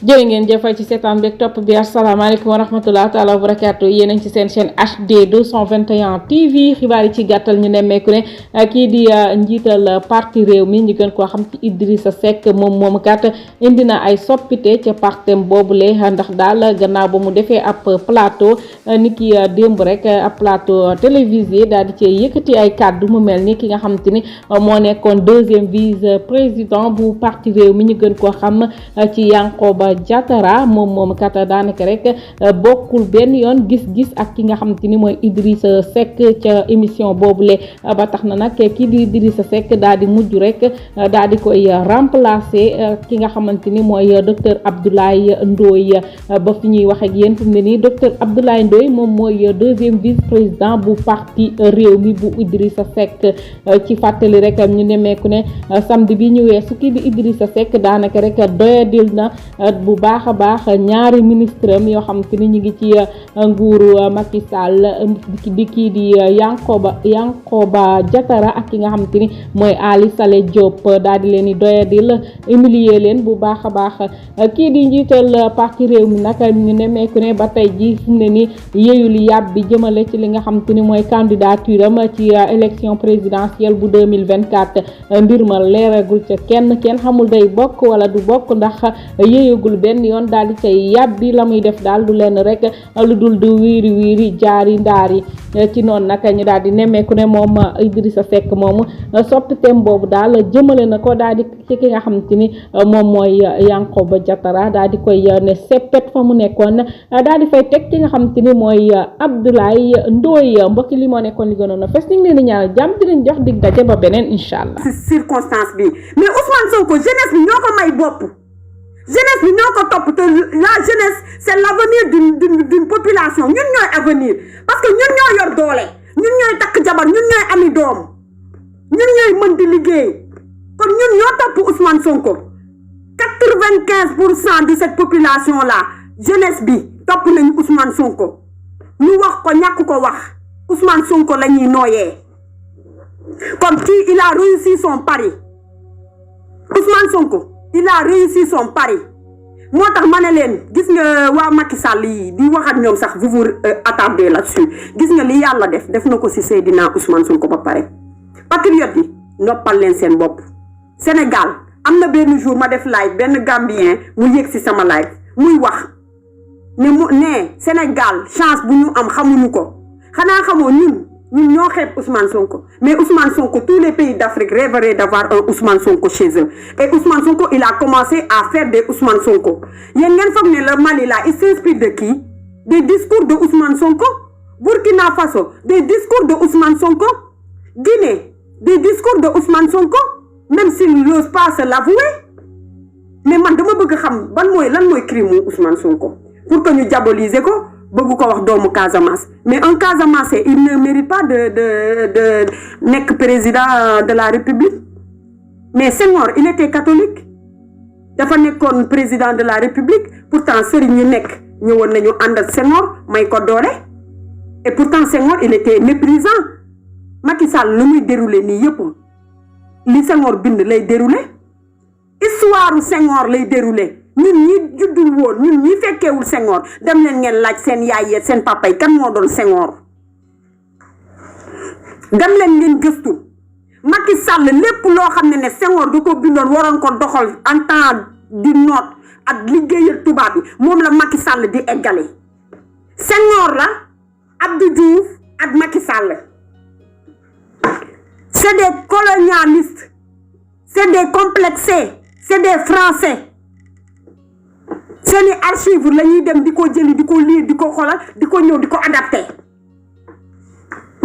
jërë ngeen jëf ci seetaan beeg topp bi asalaamaaleykum wa rahmatulah taala wa barakaatu yéen a ngi ci seen chaîne HD 221 TV xibaar yi ci gàttal ñu nemmeeku ne kii di njiital parti réew mi ñu gën koo xam ci Idrissa Seck moom kat indi na ay soppite ca partem boobule ndax daal gannaaw ba mu defee ab plateau ni ki démb rek ab plateau télévisé daal di cee yëkkati ay kàddu mu mel ni ki nga xam te ni moo nekkoon deuxième vice président bu parti réew mi ñu gën koo xam ci Yankoba Diatara moom kat daanaka rek bokkul benn yoon gis-gis ak ki nga xamante ni mooy Idrissa Seck ca émission boobule ba tax na nag kii di Idrissa Seck daal di mujj rek daal di koy remplacer ki nga xamante ni mooy docteur Abdoulaye Ndoye ba fi ñuy wax ak yéen fi mu ne nii docteur Abdoulaye Ndoye moom mooy deuxième vice président bu parti réew mi bu Idrissa Seck ci fàttali rek ñu nemmeeku ne samedi bi ñu weesu kii di Idrissa Seck daanaka rek doyadil na bu baax a baax ñaari ministre am yoo xam te ni ñu ngi ci nguuru Macky Sall di kii di Yankoba Diatara ak ki nga xam te ni mooy Ali Saleh Diop daal di leen di doyadil humilier leen bu baax a baax kii di njiital parti réew mi nag ñu nemmeeku ne ba tey ji fi mu ne ni yeyul yàb bi jëmale ci li nga xam te ni mooy candidature am ci élection présidentielle bu 2024 mbir ma leeragul ca kenn xamul day bokk wala du bokk ndax yéeyagul benn yoon daal di cay yàbbi la muy def daal du leen rek lu dul du wiiri jaari ndaari ci noonu nag ñu daal di nemmeeku ne moom Idrissa Seck moomu soppiteem boobu daal jëmale na ko daal di ci ki nga xamante ni moom mooy Yankoba Diatara daal di koy ne seppet fa mu nekkoon daal di fay teg ki nga xamante ni mooy Abdoulaye Ndoye mbokki li moo nekkoon li gënoon a fes ñu ngi leen di ñaanal jàmm di leen jox dig daje ba beneen incha allah. circonstance bi mais Ousmane Sonko jeunesse bi ñoo ko may bopp. jeunesse bi ñoo ko topp te la jeunesse c'est l'avenir d'une population ñun ñooy avenir parce que ñun ñoo yor doole ñun ñooy takk jabar ñun ñooy ami doom ñun ñooy mën di liggéey kon ñun ñoo topp Ousmane Sonko 95% de cette population là jeunesse bi topp nañu Ousmane Sonko ñu wax ko ñàkk ko wax Ousmane Sonko la ñuy nooyee comme kii il a réussi son pari Ousmane Sonko il a réussi son pari moo tax ma ne leen gis nga waa Macky Sall yi di wax ak ñoom sax vous attardez là-dessus gis nga li yàlla def na ko ci Seydina Ousmane Sonko ba pare patriote yi noppal leen seen bopp Sénégal am na benn jour ma def live benn Gambien mu yëg ci sama live muy wax ne Sénégal chance bu ñu am xamuñu ko xanaa xamoo ñun ñoo xeeb Ousmane Sonko mais Ousmane Sonko tous les pays d'Afrique rêveraient d'avoir un Ousmane Sonko chez eux et Ousmane Sonko il a commencé à faire des Ousmane Sonko yéen ngeen foog ne le Mali là il s'inspire de qui des discours de Ousmane Sonko Burkina Faso des discours de Ousmane Sonko Guinée des discours de Ousmane Sonko même s'il n'ose pas se l'avouer mais man dama bëgg xam lan mooy crime mu Ousmane Sonko pour que ñu diaboliser ko bëgg ko wax doomu Casamance mais un Casamançais il ne mérite pas de nekk président de la République mais Senghor il était catholique dafa nekkoon président de la République pourtant sëriñ yi nekk ñëwoon nañu ànd ak Senghor may ko doole et pourtant Senghor il était méprisant Macky Sall lu muy déroulé nii yëpp li Senghor bind lay déroulé histoire Senghor lay déroulé ñun ñi juddul woon ñun ñi fekkeewul Senghor dem leen ngeen laaj seen yaay yi seen papa yi kan moo doon Senghor dem leen ngeen gëstu Macky Sall lépp loo xam ne Senghor da ko bindoon waroon ko doxal en temps di noot ak liggéeyal tubaab bi moom la Macky Sall di eggale Senghor la Abdou Diouf ak Macky Sall c'est des colonialistes c'est des complexés c'est des Français seeni archive la ñuy dem di ko jëli di ko lire di ko xoolal di ko ñëw di ko adapté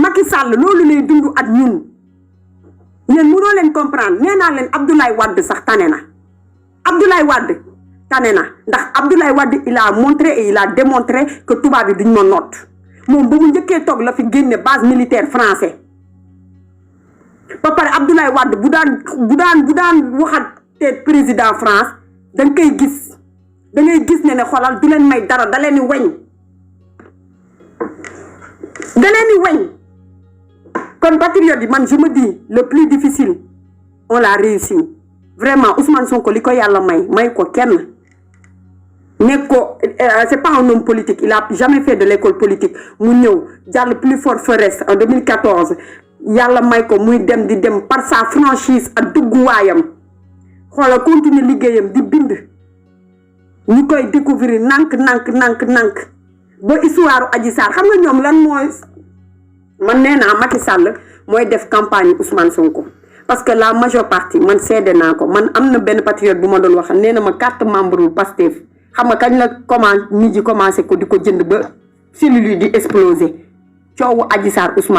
Macky Sall loolu lay dund ak ñun yéen mënoo leen comprendre nee naa leen Abdoulaye Wade sax tane na Abdoulaye Wade tane na ndax Abdoulaye Wade il a montré et il a démontré que tubaab yi duñ ma noot moom ba mu njëkkee toog la fi génne base militaire français ba pare Abdoulaye Wade bu daan waxat président France danga koy gis da ngay gis ne xoolal du leen may dara da leen di weñ kon patriote yi man je me dis le plus difficile on l'a réussi vraiment Ousmane Sonko li ko yàlla may ko kenn c'est pas un homme politique, il a jamais fait de l'école politique. Mu ñëw jàll plus fort Forest en 2014 yàlla may ko muy dem di dem par sa franchise ak dugguwaayam xoolal continuer liggéeyam di bind ñu koy découvrir nank ba histoire Adji Sarr xam nga ñoom lan mooy man nee naa Macky Sall mooy def campagne Ousmane Sonko parce que la majeure partie man seede naa ko man am na benn patriote bu ma doon waxal nee na ma carte membre bu Pastef xam nga kañ la nit ji commencé ko di ko jënd ba cellules yi di exploser coowu Adji Sarr Ousmane